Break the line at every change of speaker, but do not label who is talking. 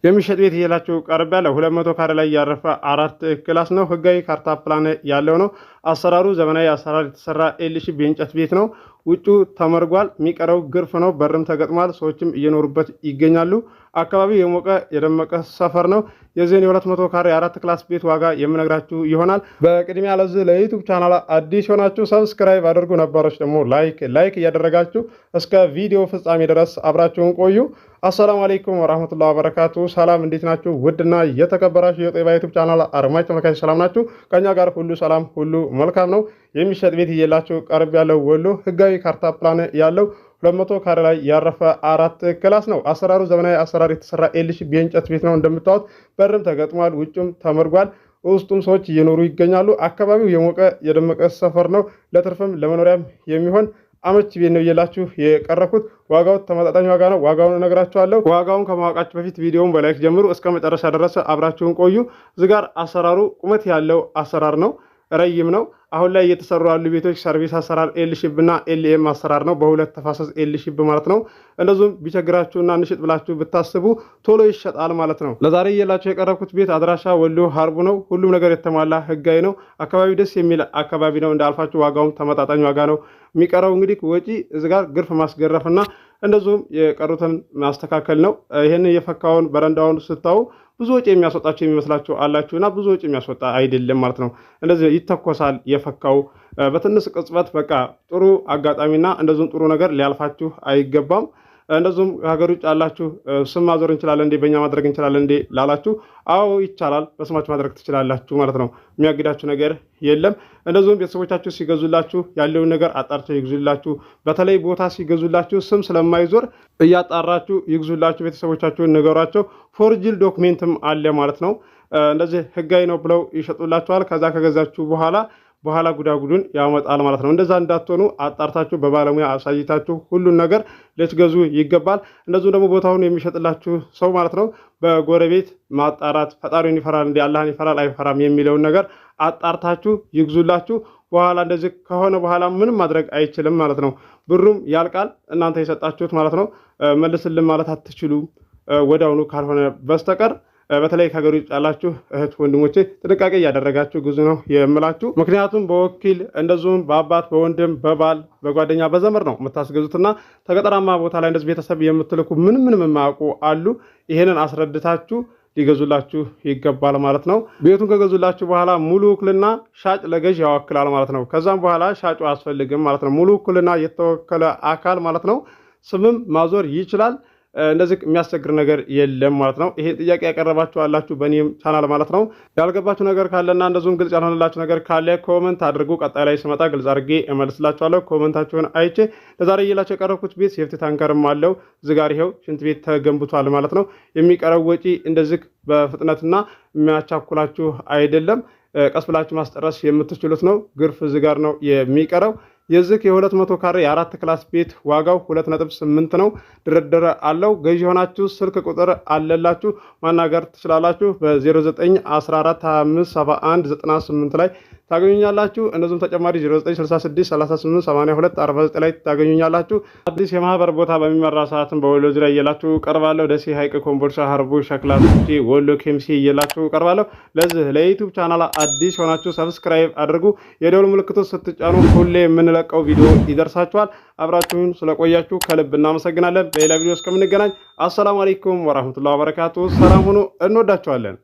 የሚሸጥ ቤት ይዤላችሁ ቀርቤያለሁ። 200 ካሬ ላይ ያረፈ አራት class ነው። ህጋዊ ካርታ ፕላን ያለው ነው። አሰራሩ ዘመናዊ አሰራር የተሰራ L shape የእንጨት ቤት ነው። ውጩ ተመርጓል። የሚቀረው ግርፍ ነው። በርም ተገጥሟል። ሰዎችም እየኖሩበት ይገኛሉ። አካባቢው የሞቀ የደመቀ ሰፈር ነው። የዚህን የ200 ካሬ አራት class ቤት ዋጋ የምነግራችሁ ይሆናል። በቅድሚያ ለዚህ ለ YouTube channel አዲስ የሆናችሁ subscribe አድርጉ፣ ነባሮች ደግሞ like like እያደረጋችሁ እስከ ቪዲዮ ፍጻሜ ድረስ አብራችሁን ቆዩ። አሰላሙ አለይኩም ወራህመቱላሂ ወበረካቱ። ሰላም፣ እንዴት ናችሁ? ውድና የተከበራችሁ የጦይባ YouTube channel አድማጭ ተመልካች ሰላም ናችሁ? ከኛ ጋር ሁሉ ሰላም፣ ሁሉ መልካም ነው። የሚሸጥ ቤት ይዤላችሁ ቀርቤያለሁ። ወሎ ህጋዊ ካርታ ፕላን ያለው 200 ካሬ ላይ ያረፈ አራት class ነው። አሰራሩ ዘመናዊ አሰራር የተሰራ L shape የእንጨት ቤት ነው። እንደምታዩት በርም ተገጥሟል፣ ውጩም ተመርጓል። ውስጡም ሰዎች እየኖሩ ይገኛሉ። አካባቢው የሞቀ የደመቀ ሰፈር ነው። ለትርፍም ለመኖሪያም የሚሆን አመቺ ቤት ነው ይዤላችሁ የቀረብኩት። ዋጋው ተመጣጣኝ ዋጋ ነው። ዋጋውን እነግራችኋለሁ። ዋጋውን ከማወቃችሁ በፊት ቪዲዮውን በ like ጀምሩ። እስከ መጨረሻ ድረስ አብራችሁን ቆዩ። እዚህ ጋር አሰራሩ ቁመት ያለው አሰራር ነው። ረጅም ነው። አሁን ላይ እየተሰሩ ያሉ ቤቶች service አሰራር L shape እና LM አሰራር ነው። በሁለት ተፋሰስ L shape ማለት ነው። እንደዚሁም ቢቸግራችሁና እንሽጥ ብላችሁ ብታስቡ ቶሎ ይሸጣል ማለት ነው። ለዛሬ ይዤላችሁ የቀረብኩት ቤት አድራሻ ወሎ ሀርቡ ነው። ሁሉም ነገር የተሟላ ህጋዊ ነው። አካባቢው ደስ የሚል አካባቢ ነው። እንዳልኳችሁ ዋጋውም ተመጣጣኝ ዋጋ ነው። የሚቀረው እንግዲህ ወጪ እዚህ ጋር ግርፍ ማስገረፍና እንደዚሁም የቀሩትን ማስተካከል ነው። ይህን የፈካውን በረንዳውን ስታዩ ብዙ ወጪ የሚያስወጣችሁ የሚመስላችሁ አላችሁ እና ብዙ ወጪ የሚያስወጣ አይደለም ማለት ነው። እንደዚህ ይተኮሳል የፈካው በትንሽ ቅጽበት። በቃ ጥሩ አጋጣሚና እንደዚሁም ጥሩ ነገር ሊያልፋችሁ አይገባም። እንደዚሁም ሀገር ውጭ ያላችሁ ስም ማዞር እንችላለን እንዴ፣ በእኛ ማድረግ እንችላለን እንዴ ላላችሁ፣ አዎ ይቻላል፣ በስማችሁ ማድረግ ትችላላችሁ ማለት ነው። የሚያግዳችሁ ነገር የለም። እንደዚሁም ቤተሰቦቻችሁ ሲገዙላችሁ ያለውን ነገር አጣርተው ይግዙላችሁ። በተለይ ቦታ ሲገዙላችሁ ስም ስለማይዞር እያጣራችሁ ይግዙላችሁ። ቤተሰቦቻችሁን ንገሯቸው። Forged document ም አለ ማለት ነው። እንደዚህ ህጋዊ ነው ብለው ይሸጡላችኋል። ከዛ ከገዛችሁ በኋላ ጉዳጉዱን ያመጣል ማለት ነው። እንደዛ እንዳትሆኑ አጣርታችሁ በባለሙያ አሳይታችሁ ሁሉን ነገር ልትገዙ ይገባል። እንደዚሁም ደግሞ ቦታውን የሚሸጥላችሁ ሰው ማለት ነው በጎረቤት ማጣራት፣ ፈጣሪውን ይፈራል እንዴ፣ አላህን ይፈራል አይፈራም የሚለውን ነገር አጣርታችሁ ይግዙላችሁ። በኋላ እንደዚህ ከሆነ በኋላ ምንም ማድረግ አይችልም ማለት ነው። ብሩም ያልቃል፣ እናንተ የሰጣችሁት ማለት ነው። መልስልን ማለት አትችሉም ወዲያውኑ ካልሆነ በስተቀር። በተለይ ከሀገር ውጭ ያላችሁ እህት ወንድሞቼ ጥንቃቄ እያደረጋችሁ ግዙ ነው የምላችሁ። ምክንያቱም በወኪል እንደዚሁም በአባት፣ በወንድም፣ በባል፣ በጓደኛ፣ በዘመድ ነው የምታስገዙትና ተገጠራማ ቦታ ላይ እንደዚህ ቤተሰብ የምትልኩ ምንም ምንም የማያውቁ አሉ። ይሄንን አስረድታችሁ ሊገዙላችሁ ይገባል ማለት ነው። ቤቱን ከገዙላችሁ በኋላ ሙሉ ውክልና ሻጭ ለገዥ ያወክላል ማለት ነው። ከዛም በኋላ ሻጩ አያስፈልግም ማለት ነው። ሙሉ ውክልና የተወከለ አካል ማለት ነው ስምም ማዞር ይችላል። እንደዚህ የሚያስቸግር ነገር የለም ማለት ነው። ይሄ ጥያቄ ያቀረባችሁ አላችሁ በእኔም ቻናል ማለት ነው። ያልገባችሁ ነገር ካለና እንደዚሁም ግልጽ ያልሆነላችሁ ነገር ካለ comment አድርጉ። ቀጣይ ላይ ስመጣ ግልጽ አድርጌ እመልስላችኋለሁ። Comment ኣችሁን አይቼ ለዛሬ ይዤላችሁ የቀረብኩት ቤት safety tanker ም አለው። እዚህ ጋር ይኸው ሽንት ቤት ተገንብቷል ማለት ነው። የሚቀረው ወጪ እንደዚህ በፍጥነትና የሚያቻኩላችሁ አይደለም። ቀስ ብላችሁ ማስጨረስ የምትችሉት ነው። ግርፍ እዚህ ጋር ነው የሚቀረው። የዚህ የ200 ካሬ የአራት class ቤት ዋጋው 2.8 ነው። ድርድር አለው። ገዢ የሆናችሁ ስልክ ቁጥር አለላችሁ ማናገር ትችላላችሁ። በ0914257198 ላይ ታገኙኛላችሁ። እንደዚሁም ተጨማሪ 0966 38 82 49 ላይ ታገኙኛላችሁ። አዲስ የማህበር ቦታ በሚመራ ሰዓትም በወሎ ዙሪያ ይዤላችሁ ቀርባለሁ። ደሴ፣ ሀይቅ፣ ኮምቦልቻ፣ ሀርቡ፣ ሸክላ፣ ወሎ ኬሚሴ ይዤላችሁ ቀርባለሁ። ለዚህ ለ YouTube channel አዲስ የሆናችሁ subscribe አድርጉ። የደወል ምልክቱ ስትጫኑ ሁሌ የምንለቀው ቪዲዮ ይደርሳችኋል። አብራችሁን ስለቆያችሁ ከልብ እናመሰግናለን። በሌላ ቪዲዮ እስከምንገናኝ አሰላሙ አለይኩም ወራህመቱላሂ ወበረካቱ። ሰላም ሁኑ። እንወዳችኋለን።